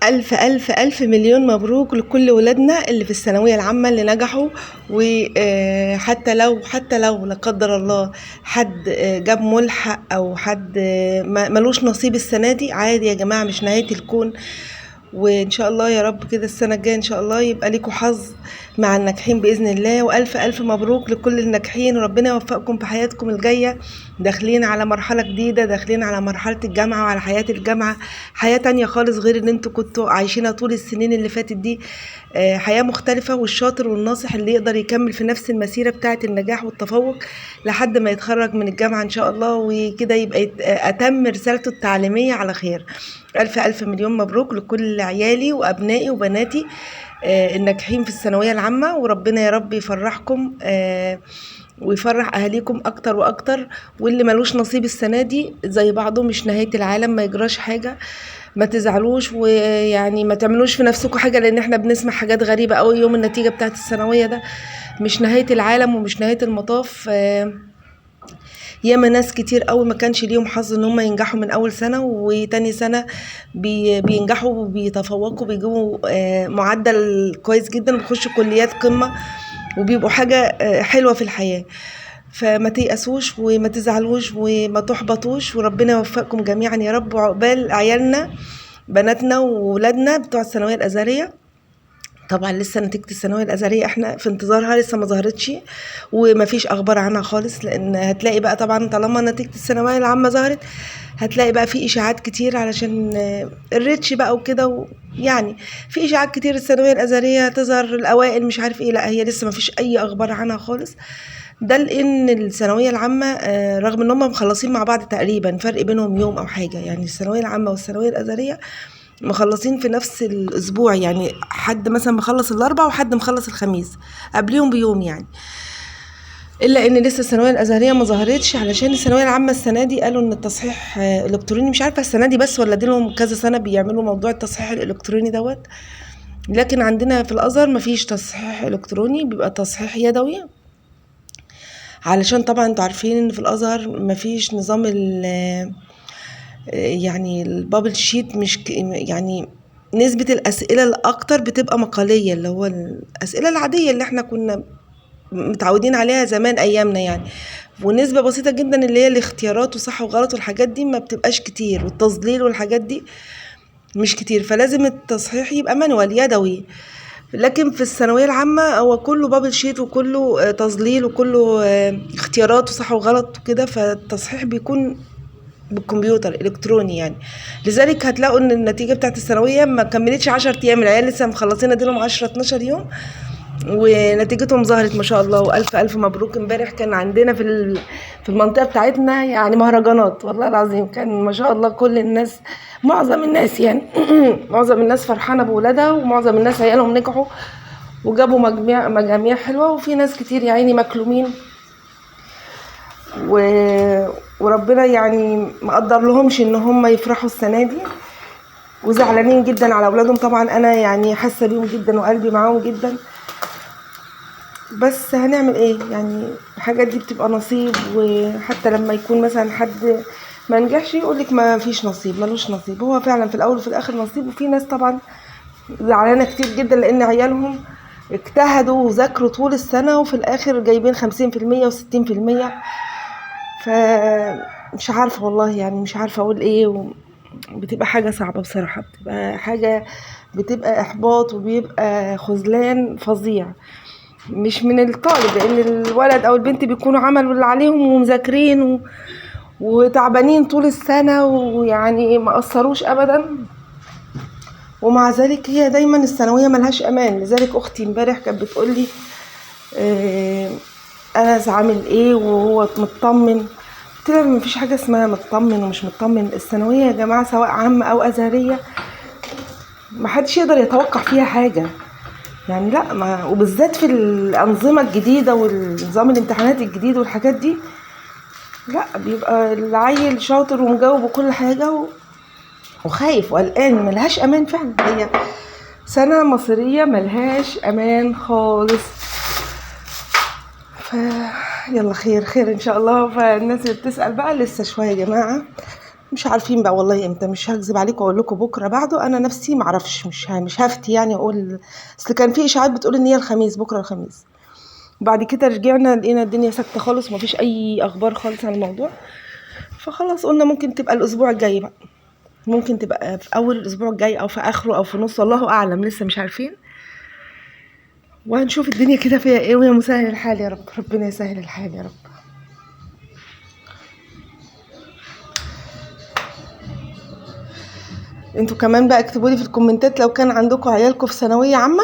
ألف ألف ألف مليون مبروك لكل ولادنا اللي في الثانوية العامة اللي نجحوا. وحتى لو حتى لو لا قدر الله حد جاب ملحق أو حد ملوش نصيب السنة دي، عادي يا جماعة، مش نهاية الكون. وإن شاء الله يا رب كده السنة الجاية إن شاء الله يبقى ليكوا حظ مع الناجحين بإذن الله. وألف ألف مبروك لكل الناجحين، وربنا يوفقكم في حياتكم الجاية. داخلين على مرحلة جديدة، داخلين على مرحلة الجامعة وعلى حياة الجامعة، حياة تانية خالص غير اللي انتوا كنتوا عايشينها طول السنين اللي فاتت دي. حياة مختلفة، والشاطر والناصح اللي يقدر يكمل في نفس المسيرة بتاعة النجاح والتفوق لحد ما يتخرج من الجامعة إن شاء الله، وكده يبقى أتم رسالته التعليمية على خير. ألف ألف مليون مبروك لكل عيالي وأبنائي وبناتي الناجحين في الثانوية العامة، وربنا يا رب يفرحكم ويفرح أهاليكم أكتر وأكتر. واللي ملوش نصيب السنة دي زي بعضه، مش نهاية العالم، ما يجراش حاجة، ما تزعلوش، ويعني ما تعملوش في نفسكم حاجة، لأن احنا بنسمع حاجات غريبة أوي يوم النتيجة بتاعت الثانوية ده. مش نهاية العالم ومش نهاية المطاف. ياما ناس كتير قوي ما كانش ليهم حظ ان هم ينجحوا من اول سنة، وتاني سنة بينجحوا وبيتفوقوا، بيجيبوا معدل كويس جدا، وبيخشوا كليات قمة، وبيبقوا حاجة حلوة في الحياة. فما تيأسوش وما تزعلوش وما تحبطوش، وربنا يوفقكم جميعا يا رب، وعقبال عيالنا بناتنا وولادنا بتوع الثانوية الأزهرية. طبعا لسه نتيجة الثانوية الأزهرية احنا في انتظارها، لسه ما ظهرتش وما فيش أخبار عنها خالص، لأن هتلاقي بقى طبعا طالما نتيجة الثانوية العامة ظهرت هتلاقي بقى في إشاعات كتير علشان الريتش بقى وكده، يعني في إشاعات كتير الثانوية الأزهرية تظهر الأوائل مش عارف إيه. لا، هي لسه ما فيش أي أخبار عنها خالص. ده لأن الثانوية العامة رغم إن هم مخلصين مع بعض تقريبا، فرق بينهم يوم أو حاجة، يعني الثانوية العامة والثانوية الأزهرية مخلصين في نفس الأسبوع، يعني حد مثلا مخلص الأربع وحد مخلص الخميس قبليهم بيوم يعني. إلا إن لسه الثانوية الأزهرية ما ظهرتش، علشان الثانوية العامة السنة دي قالوا إن التصحيح إلكتروني. مش عارفة السنة دي بس ولا دي لهم كذا سنة بيعملوا موضوع التصحيح الإلكتروني دوت، لكن عندنا في الأزهر ما فيش تصحيح إلكتروني، بيبقى تصحيح يدوي، علشان طبعا انتوا عارفين إن في الأزهر ما فيش نظام يعني ال bubble sheet، مش يعني نسبة الأسئلة الأكتر بتبقى مقالية، اللي هو الأسئلة العادية اللي احنا كنا متعودين عليها زمان أيامنا يعني، ونسبة بسيطة جدا اللي هي الاختيارات وصح وغلط والحاجات دي ما بتبقاش كتير، والتظليل والحاجات دي مش كتير، فلازم التصحيح يبقى manual يدوي. لكن في الثانوية العامة هو كله bubble sheet وكله تظليل وكله اختيارات وصح وغلط وكده، فالتصحيح بيكون بالكمبيوتر الكتروني يعني. لذلك هتلاقوا ان النتيجة بتاعت الثانوية ما كملتش 10 ايام، العيال لسه مخلصين اديلهم 10 12 يوم ونتيجتهم ظهرت ما شاء الله. والف الف مبروك. امبارح كان عندنا في المنطقة بتاعتنا يعني مهرجانات والله العظيم، كان ما شاء الله كل الناس، معظم الناس يعني معظم الناس فرحانة بولادها، ومعظم الناس عيالهم نجحوا وجابوا مجاميع حلوة، وفي ناس كتير يا عيني مكلومين وربنا يعني ما قدر لهمش ان هم يفرحوا السنة دي، وزعلانين جدا على اولادهم. طبعا انا يعني حاسه بيهم جدا وقلبي معاهم جدا، بس هنعمل ايه يعني، الحاجات دي بتبقى نصيب. وحتى لما يكون مثلا حد ما نجحش يقولك ما فيش نصيب، ملوش نصيب، هو فعلا في الاول وفي الاخر نصيب. وفي ناس طبعا زعلانة كتير جدا لان عيالهم اجتهدوا وذاكروا طول السنة وفي الاخر جايبين خمسين في المية وستين في المية. فمش عارفة والله يعني، مش عارفة أقول إيه، بتبقى حاجة صعبة بصراحة، بتبقى حاجة، بتبقى إحباط وبيبقى خذلان فظيع، مش من الطالب، لأن الولد أو البنت بيكونوا عملوا اللي عليهم ومذاكرين وتعبانين طول السنة ويعني ما قصروش أبدا، ومع ذلك هي دايما الثانوية ملهاش أمان. لذلك أختي امبارح كانت بتقولي أنا عامل إيه وهو مطمن. قلت لها مفيش حاجة اسمها مطمن ومش مطمن، الثانوية يا جماعة سواء عامة أو أزهرية محدش يقدر يتوقع فيها حاجة يعني، لا ما، وبالذات في الأنظمة الجديدة والنظام الامتحانات الجديد والحاجات دي، لا بيبقى العيل شاطر ومجاوب وكل حاجة وخايف وقلقان، ملهاش أمان فعلا. هي سنة مصيرية ملهاش أمان خالص. يلا خير خير إن شاء الله. فالناس اللي بتسأل بقى لسه شوية يا جماعة، مش عارفين بقى والله امتى، مش هكذب عليكم واقول لكم بكره بعده، انا نفسي معرفش، مش هفتي يعني اقول. اصل كان في اشاعات بتقول ان هي الخميس، بكره الخميس. بعد كده رجعنا لقينا الدنيا ساكته خالص ومفيش اي اخبار خالص عن الموضوع، فخلاص قلنا ممكن تبقى الاسبوع الجاي بقى، ممكن تبقى في اول الاسبوع الجاي او في اخره او في نصه، الله اعلم، لسه مش عارفين. وهنشوف الدنيا كده فيها ايه، ويا مسهل الحال يا رب، ربنا يسهل الحال يا رب. انتوا كمان بقى اكتبوا لي في الكومنتات لو كان عندكم عيالكم في ثانوية عامة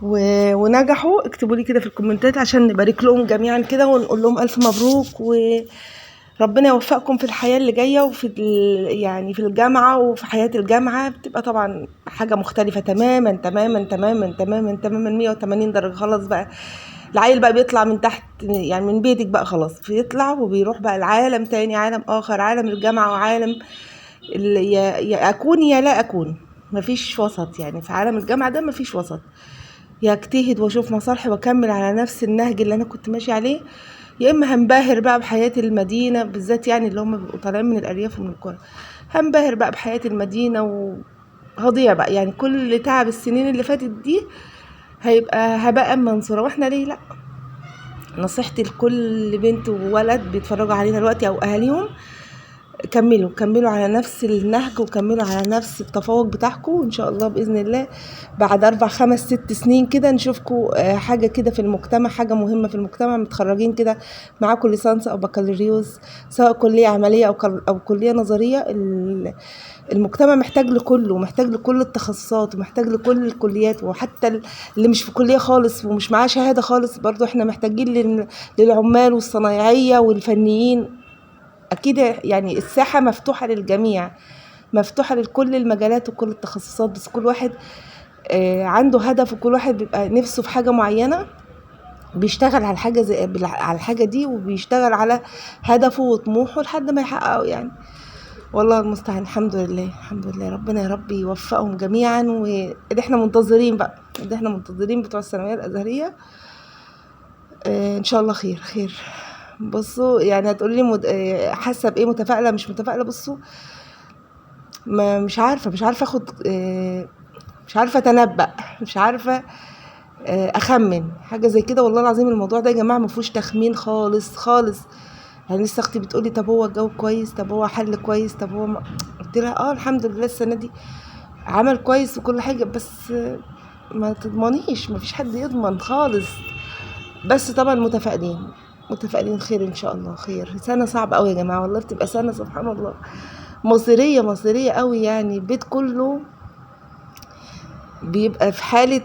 ونجحوا، اكتبوا لي كده في الكومنتات عشان نبارك لهم جميعا كده ونقول لهم الف مبروك، وربنا يوفقكم في الحياة اللي جاية وفي يعني في الجامعة وفي حياة الجامعة. بتبقى طبعا حاجة مختلفة تماما تماما تماما تماما تماما 180 درجه. خلاص بقى العيل بقى بيطلع من تحت، يعني من بيتك بقى خلاص بيطلع وبيروح بقى العالم تاني، عالم اخر، عالم الجامعة وعالم يا اكون يا لا اكون، مفيش وسط. يعني في عالم الجامعة ده مفيش وسط، يا اجتهد واشوف مصالحي واكمل على نفس النهج اللي انا كنت ماشي عليه، يا اما هنبهر بقى بحياة المدينة، بالذات يعني اللي هم بيبقوا طالعين من الارياف ومن القرى، هنبهر بقى بحياة المدينة وهضيع بقى، يعني كل تعب السنين اللي فاتت دي هيبقى هباء منصورة. واحنا ليه لا؟ نصيحتي لكل بنت وولد بيتفرجوا علينا دلوقتي او اهاليهم، كملوا على نفس النهج وكملوا على نفس التفوق بتاعكم، وان شاء الله باذن الله بعد 4 5 6 سنين كده نشوفكم حاجة كده في المجتمع، حاجة مهمة في المجتمع، متخرجين كده معاكم ليسانس او بكالوريوس، سواء كليه عملية او كليه نظرية. المجتمع محتاج لكله، محتاج لكل التخصصات ومحتاج لكل الكليات، وحتى اللي مش في كليه خالص ومش معاه شهادة خالص برضو احنا محتاجين للعمال والصنايعيه والفنيين. اكيد يعني الساحة مفتوحة للجميع، مفتوحة لكل المجالات وكل التخصصات، بس كل واحد عنده هدف، وكل واحد بيبقى نفسه في حاجة معينة بيشتغل على الحاجة زي على الحاجة دي، وبيشتغل على هدفه وطموحه لحد ما يحققه يعني. والله المستعان. الحمد لله، الحمد لله، ربنا يا رب يوفقهم جميعا. واللي احنا منتظرين بقى، اللي احنا منتظرين بتوع الثانوية الازهريه، ان شاء الله خير خير. بصوا يعني هتقولي لي حاسه بايه، متفائلة مش متفائلة؟ بصوا ما مش عارفه، مش عارفه اخد، مش عارفه اتنبأ، مش عارفه اخمن حاجة زي كده. والله العظيم الموضوع ده يا جماعة ما فيهوش تخمين خالص خالص. يعني لسه اختي بتقولي طب هو الجو كويس، طب هو حل كويس، طب هو قلت لها الحمد لله السنة دي عمل كويس وكل حاجة، بس ما تضمنيش، ما فيش حد يضمن خالص. بس طبعا متفائلين، متفائلين خير ان شاء الله خير. سنة صعبة قوي يا جماعة والله، بتبقى سنة سبحان الله مصيرية، مصيرية قوي. يعني البيت كله بيبقى في حاله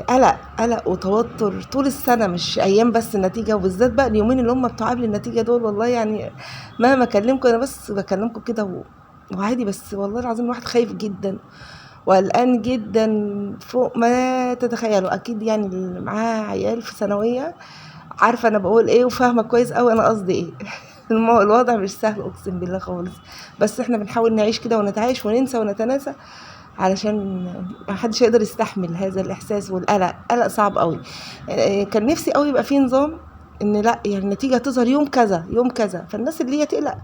قلق، قلق وتوتر طول السنة، مش ايام بس النتيجة، وبالذات بقى اليومين اللي هم بتوع قبل النتيجة دول. والله يعني مهما اكلمكم انا بس بكلمكم كده وعادي، بس والله العظيم الواحد خايف جدا وقلقان جدا فوق ما تتخيلوا. اكيد يعني اللي معاه عيال في ثانوية عارفه انا بقول ايه وفاهمه كويس قوي انا قصدي ايه. الوضع مش سهل اقسم بالله خالص، بس احنا بنحاول نعيش كده ونتعايش وننسى ونتناسى، علشان ما حدش يقدر يستحمل هذا الاحساس والقلق. قلق صعب قوي. كان نفسي قوي يبقى في نظام ان لا يعني النتيجة تظهر يوم كذا يوم كذا، فالناس اللي هي تقلق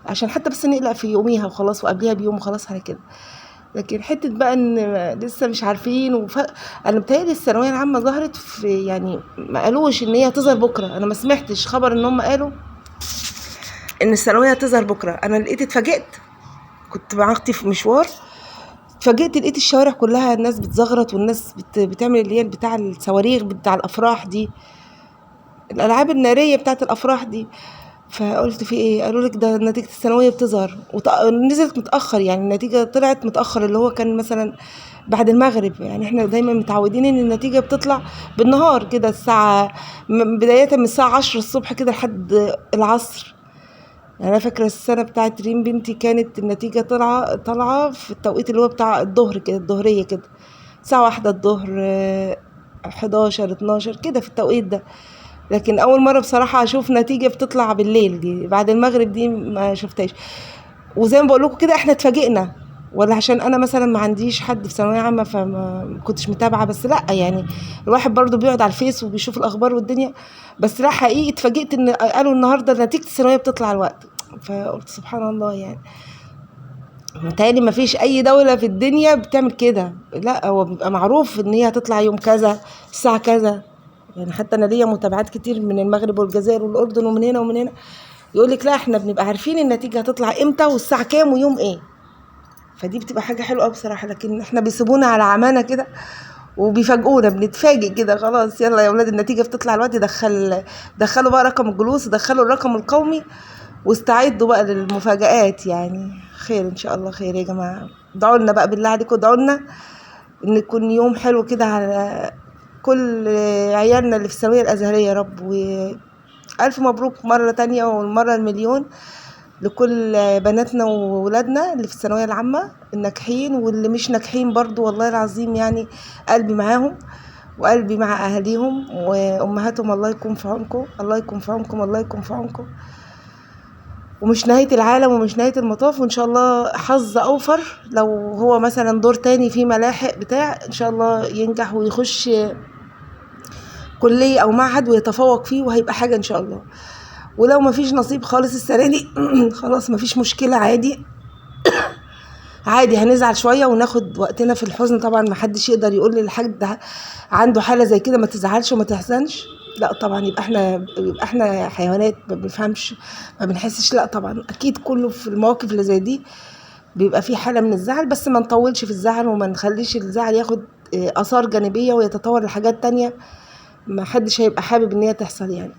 عشان حتى بس نقلق في يوميها وخلاص، وقبليها بيوم وخلاص على كده. لكن حتة بقى ان لسه مش عارفين انا بتهيألي الثانوية العامة ظهرت في، يعني ما قالوش ان هي هتظهر بكره، انا ما سمعتش خبر ان هم قالوا ان الثانوية هتظهر بكره. انا لقيت اتفاجئت، كنت مع اختي في مشوار، اتفاجئت لقيت الشوارع كلها الناس بتزغرط والناس بتعمل اللي هي بتاع الصواريخ بتاع الافراح دي، الالعاب النارية بتاعه الافراح دي. فقلت في ايه؟ قالوا لك ده نتيجة الثانوية بتظهر، نزلت متاخر، يعني النتيجة طلعت متاخر، اللي هو كان مثلا بعد المغرب. يعني احنا دايما متعودين ان النتيجة بتطلع بالنهار كده، الساعة بداية من الساعة 10 الصبح كده لحد العصر. يعني انا فاكره السنة بتاعت ريم بنتي كانت النتيجة طالعه في التوقيت اللي هو بتاع الظهر كده، الظهريه كده، الساعة 1 الظهر، 11 12 كده في التوقيت ده. لكن اول مرة بصراحة اشوف نتيجة بتطلع بالليل دي بعد المغرب دي ما شفتهاش. وزي ما بقول لكم كده احنا اتفاجئنا، ولا عشان انا مثلا ما عنديش حد في ثانوية عامة فما كنتش متابعه، بس لا يعني الواحد برضو بيقعد على الفيس وبيشوف الاخبار والدنيا. بس لا حقيقي اتفاجئت ان قالوا النهارده نتيجة الثانوية بتطلع الوقت. فقلت سبحان الله. يعني متهيألي ما فيش اي دولة في الدنيا بتعمل كده، لا هو بيبقى معروف ان هي هتطلع يوم كذا الساعة كذا. يعني حتى انا ليا متابعات كتير من المغرب والجزائر والاردن ومن هنا ومن هنا، يقولك لا احنا بنبقى عارفين النتيجة هتطلع امتى والساعة كام ويوم ايه. فدي بتبقى حاجة حلوة بصراحة، لكن احنا بيسيبونا على عمانة كده وبيفاجئونا، بنتفاجئ كده خلاص يلا يا ولاد النتيجة بتطلع الوقت، دخلوا بقى رقم الجلوس ودخلوا الرقم القومي واستعدوا بقى للمفاجآت. يعني خير ان شاء الله، خير يا جماعة. ادعوا لنا بقى بالله عليكم، ادعوا لنا ان يكون يوم حلو كده على كل عيالنا اللي في الثانوية الأزهرية يا رب. وألف مبروك مرة تانية والمرة المليون لكل بناتنا وولادنا اللي في الثانوية العامة الناجحين واللي مش ناجحين برضو، والله العظيم يعني قلبي معاهم وقلبي مع أهاليهم وأمهاتهم. الله يكون في عونكم، الله يكون في عونكم، الله يكون في عونكم. ومش نهاية العالم ومش نهاية المطاف، وإن شاء الله حظ أوفر لو هو مثلا دور تاني في ملاحق بتاع إن شاء الله ينجح ويخش كلية أو معهد ويتفوق فيه وهيبقى حاجة إن شاء الله. ولو ما فيش نصيب خالص السنة دي خلاص ما فيش مشكلة، عادي عادي، هنزعل شوية وناخد وقتنا في الحزن. طبعا ما حدش يقدر يقول للحد عنده حالة زي كده ما تزعلش وما تحزنش، لا طبعا، يبقى احنا حيوانات ما بنفهمش ما بنحسش، لا طبعا اكيد كله في المواقف اللي زي دي بيبقى في حالة من الزعل، بس ما نطولش في الزعل وما نخليش الزعل ياخد آثار جانبية ويتطور لحاجات تانية ما حدش هيبقى حابب ان هي تحصل يعني.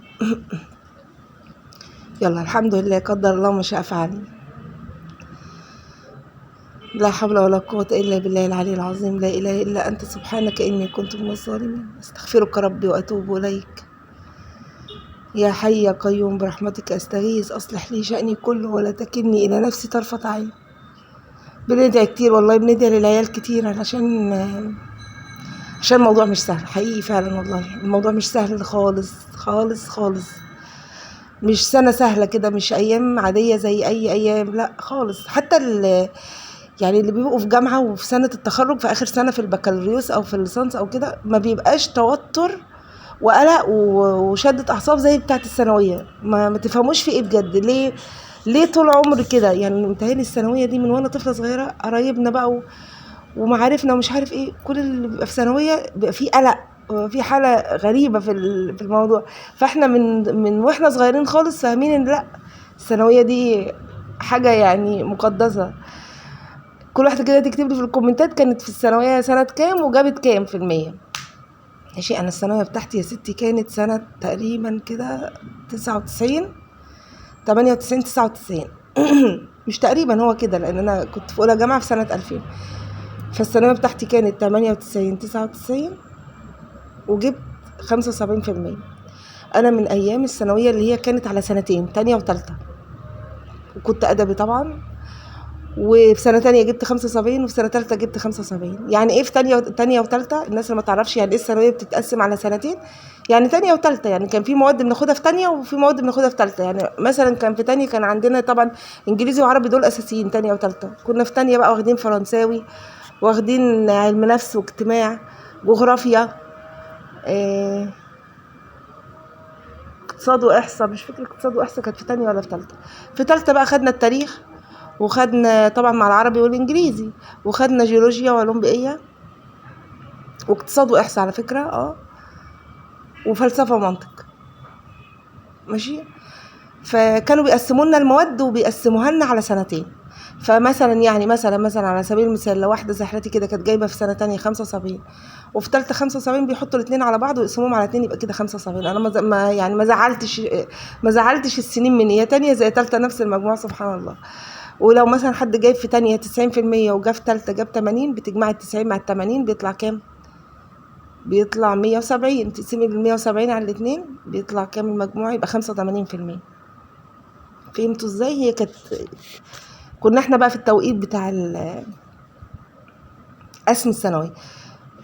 يلا الحمد لله، قدر الله ما شاء فعل، لا حول ولا قوة إلا بالله العلي العظيم، لا إله إلا أنت سبحانك إني كنت من الظالمين، أستغفرك ربي وأتوب إليك. يا حي يا قيوم برحمتك أستغيث، أصلح لي شأني كله ولا تكلني إلى نفسي طرفة عين. بندعي كتير والله، بندعي للعيال كتير علشان الموضوع مش سهل حقيقي فعلا، والله الموضوع مش سهل خالص خالص خالص، مش سنة سهلة كده، مش أيام عادية زي أي أيام، لا خالص. حتى يعني اللي بيبقوا في جامعة وفي سنة التخرج في آخر سنة في البكالوريوس أو في الليسانس أو كده ما بيبقاش توتر وقلق وشدة أعصاب زي بتاعة الثانوية. ما تفهموش في إيه بجد، ليه طول عمري كده يعني. متهيألي الثانوية دي من وأنا طفلة صغيرة قرايبنا بقى ومعارفنا ومش عارف إيه، كل اللي بيبقى في ثانوية بيبقى فيه قلق وفي حالة غريبة في الموضوع. فإحنا من وإحنا صغيرين خالص فاهمين إن لأ الثانوية دي حاجة يعني مقدسة. كل واحدة كده تكتب لي في الكومنتات كانت في الثانوية سنة كام وجابت كام في المية. ماشي، أنا الثانوية بتاعتي يا ستي كانت سنة تقريبا كده 99 98 99 مش تقريبا هو كده، لأن أنا كنت في أولى جامعة في سنة 2000. فالثانوية بتاعتي كانت 98 99 وجبت 75%. أنا من أيام الثانوية اللي هي كانت على سنتين، تانية وتالتة، وكنت أدبي طبعا. وفي سنة تانية جبت 75 وفي سنة تالتة جبت 75. يعني ايه في تانية وتالتة؟ الناس اللي ما تعرفش يعني ايه الثانوية بتتقسم على سنتين، يعني تانية وتالتة، يعني كان في مواد بناخدها في تانية وفي مواد بناخدها في تالتة. يعني مثلا كان في تانية كان عندنا طبعا انجليزي وعربي دول اساسيين تانية وتالتة. كنا في تانية بقى واخدين فرنساوي، واخدين علم نفس واجتماع، جغرافيا، اقتصاد واحصاء، مش فاكرة اقتصاد واحصاء كانت في تانية ولا في تالتة. في تالتة بقى خدنا التاريخ، وخدنا طبعا مع العربي والانجليزي، وخدنا جيولوجيا وعلوم بيئية واقتصاد واحصاء على فكرة، وفلسفة ومنطق. ماشي، فكانوا بيقسموا لنا المواد وبيقسموها لنا على سنتين. فمثلا يعني مثلا على سبيل المثال لو واحدة زي كده كانت جايبه في سنة تانية 75 وفي تالتة 75، بيحطوا الاثنين على بعض ويقسموهم على اتنين يبقى كده 75. انا ما يعني ما زعلتش السنين من هي تانية زي تالتة نفس المجموع سبحان الله. ولو مثلا حد جايب في تانية 90% وجا في تالتة جاب 80، بتجمعي 90 مع 80 بيطلع كام؟ بيطلع 170. تقسمي ال 170 على الاتنين بيطلع كام المجموع؟ يبقى 85%. فهمتوا ازاي؟ هي كانت كنا احنا بقى في التوقيت بتاع قسم الثانوي.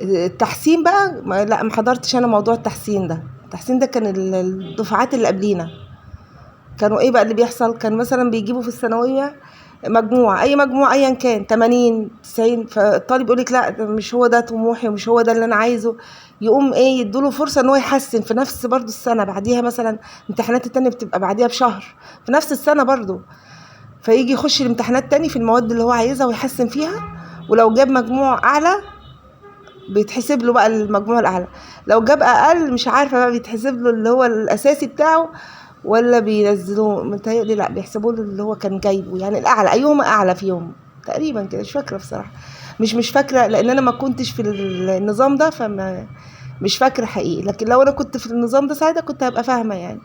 التحسين بقى لا ما حضرتش انا موضوع التحسين ده. التحسين ده كان الدفعات اللي قبلينا كانوا ايه بقى اللي بيحصل؟ كان مثلا بيجيبوا في الثانوية مجموع، اي مجموع ايا كان 80 90، فالطالب يقول لك لا مش هو ده طموحي ومش هو ده اللي انا عايزه، يقوم ايه يدوله فرصة ان هو يحسن في نفس برضو السنة بعديها. مثلا امتحانات التانية بتبقى بعديها بشهر في نفس السنة برضو، فيجي يخش الامتحانات تاني في المواد اللي هو عايزها ويحسن فيها، ولو جاب مجموع اعلى بيتحسب له بقى المجموع الاعلى، لو جاب اقل مش عارفه بقى بيتحسب له اللي هو الاساسي بتاعه ولا بينزلوه، متهيألي لا بيحسبوا له اللي هو كان جايبه، يعني الاعلى، ايهما اعلى فيهم تقريبا كده، مش فاكره بصراحة، مش فاكره لان انا ما كنتش في النظام ده، فما مش فاكره حقيقي، لكن لو انا كنت في النظام ده ساعتها كنت هبقى فاهمه يعني.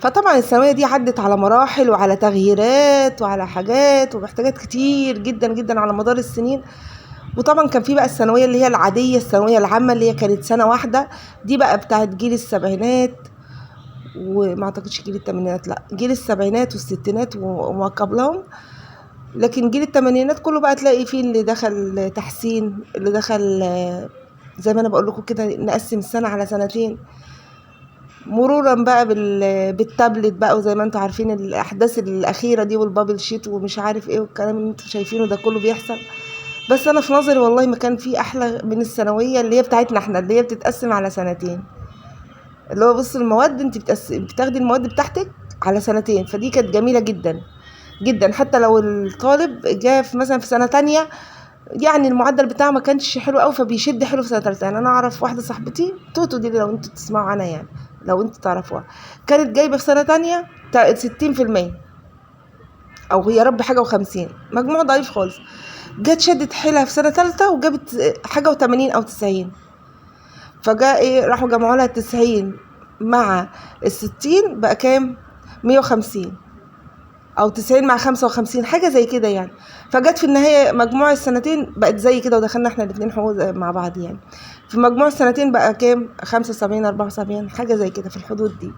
فطبعا الثانوية دي عدت على مراحل وعلى تغييرات وعلى حاجات ومحتاجات كتير جدا جدا على مدار السنين. وطبعا كان في بقى الثانوية اللي هي العادية، الثانوية العامة اللي هي كانت سنة واحدة، دي بقى بتاعت جيل السبعينات، وما اعتقدش جيل الثمانينات، لا جيل السبعينات والستينات وما قبلهم. لكن جيل الثمانينات كله بقى تلاقي فيه اللي دخل تحسين، اللي دخل زي ما انا بقول لكم كده نقسم السنة على سنتين، مرورا بقى بالتابلت بقى، وزي ما انتم عارفين الاحداث الاخيرة دي وال bubble sheet ومش عارف ايه والكلام اللي انتم شايفينه ده كله بيحصل. بس انا في نظري والله ما كان في احلى من الثانوية اللي هي بتاعتنا احنا، اللي هي بتتقسم على سنتين، اللي هو بص المواد انت بتاخدي المواد بتاعتك على سنتين، فدي كانت جميلة جدا جدا. حتى لو الطالب جه في مثلا في سنة تانية يعني المعدل بتاعه ما كانش حلو قوي، فبيشد حلو في سنة تالتة. يعني انا اعرف واحدة صاحبتي توتو دي، لو انتوا تسمعوا عنها يعني لو انتوا تعرفوها، كانت جايبه في سنة تانية 60% او يا رب حاجة و50، مجموع ضعيف خالص، جت شدت حيلها في سنة تالتة وجابت حاجة و80 او 90، فجاء ايه راحوا جمعوا لها 90 مع 60 بقى كام، 150 او 90 مع 55 حاجة زي كده يعني. فجت في النهاية مجموع السنتين بقت زي كده، ودخلنا احنا الاثنين حقوق مع بعض يعني، في مجموع السنتين بقى كام، 75 74 حاجة زي كده في الحدود دي.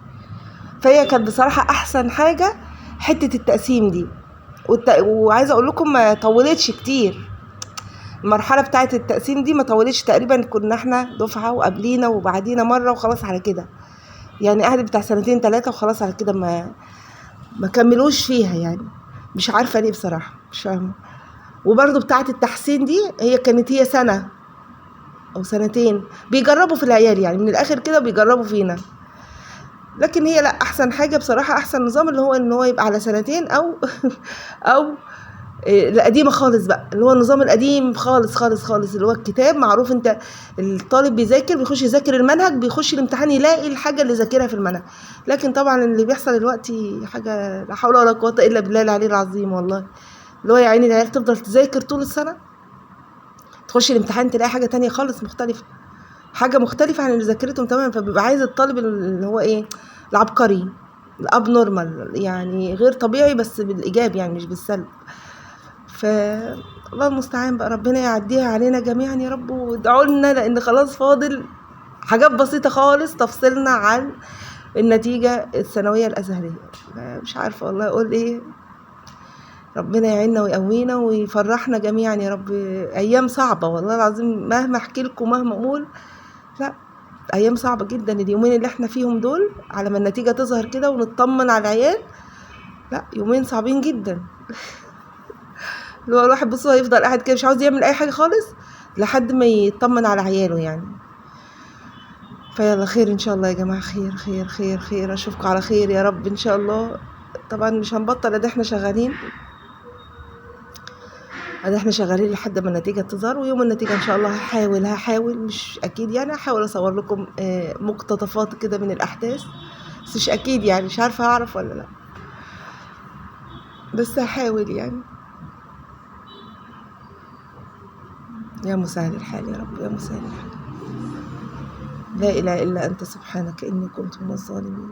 فهي كانت بصراحة احسن حاجة حتة التقسيم دي، وعايزه اقول لكم ما طولتش كتير المرحلة بتاعه التقسيم دي، ما طولتش تقريبا، كنا احنا دفعه وقبلينا وبعدينا مرة وخلاص على كده يعني، قعدت بتاع سنتين ثلاثة وخلاص على كده، ما كملوش فيها يعني، مش عارفه ليه بصراحة، مش فاهمه. وبرده بتاعه التحسين دي هي كانت هي سنة او سنتين بيجربوا في العيال يعني، من الاخر كده بيجربوا فينا. لكن هي لا احسن حاجة بصراحة، احسن نظام اللي هو ان هو يبقى على سنتين او او القديمة خالص بقى، اللي هو النظام القديم خالص خالص خالص، اللي هو الكتاب معروف، انت الطالب بيذاكر، بيخش يذاكر المنهج، بيخش الامتحان يلاقي الحاجة اللي ذاكرها في المنهج. لكن طبعا اللي بيحصل دلوقتي حاجة لا حول ولا قوة الا بالله العلي العظيم والله، اللي هو يا عيني العيال تفضل تذاكر طول السنة، تخش الامتحان تلاقي حاجة تانية خالص مختلفة، حاجة مختلفة عن اللي ذاكرتهم تماما. فبيبقى عايز الطالب اللي هو ايه، العبقري، ال abnormal يعني، غير طبيعي بس بالايجاب يعني مش بالسلب. فالله المستعان بقى، ربنا يعديها علينا جميعا يا رب، وادعوا لنا لان خلاص فاضل حاجات بسيطة خالص تفصلنا عن النتيجة الثانوية الازهريه. مش عارفه والله اقول ايه، ربنا يعيننا ويقوينا ويفرحنا جميعا يا رب. ايام صعبة والله العظيم، مهما احكي لكم مهما اقول، لا ايام صعبة جدا اليومين اللي احنا فيهم دول، على ما النتيجة تظهر كده ونطمن على العيال، لا يومين صعبين جدا. اللي هو الواحد بصوا هيفضل قاعد كده مش عاوز يعمل اي حاجة خالص لحد ما يطمن على عياله يعني. فيلا خير ان شاء الله يا جماعة، خير خير خير خير، اشوفكم على خير يا رب ان شاء الله. طبعا مش هنبطل، ادي احنا شغالين، ادي احنا شغالين لحد ما النتيجة تظهر. ويوم النتيجة ان شاء الله هحاول مش اكيد يعني، هحاول اصور لكم مقتطفات كده من الاحداث، بس مش اكيد يعني، مش عارفه هعرف ولا لا، بس هحاول يعني. يا مسهل الحال يا رب، يا مسهل الحال، لا إله إلا أنت سبحانك إني كنت من الظالمين.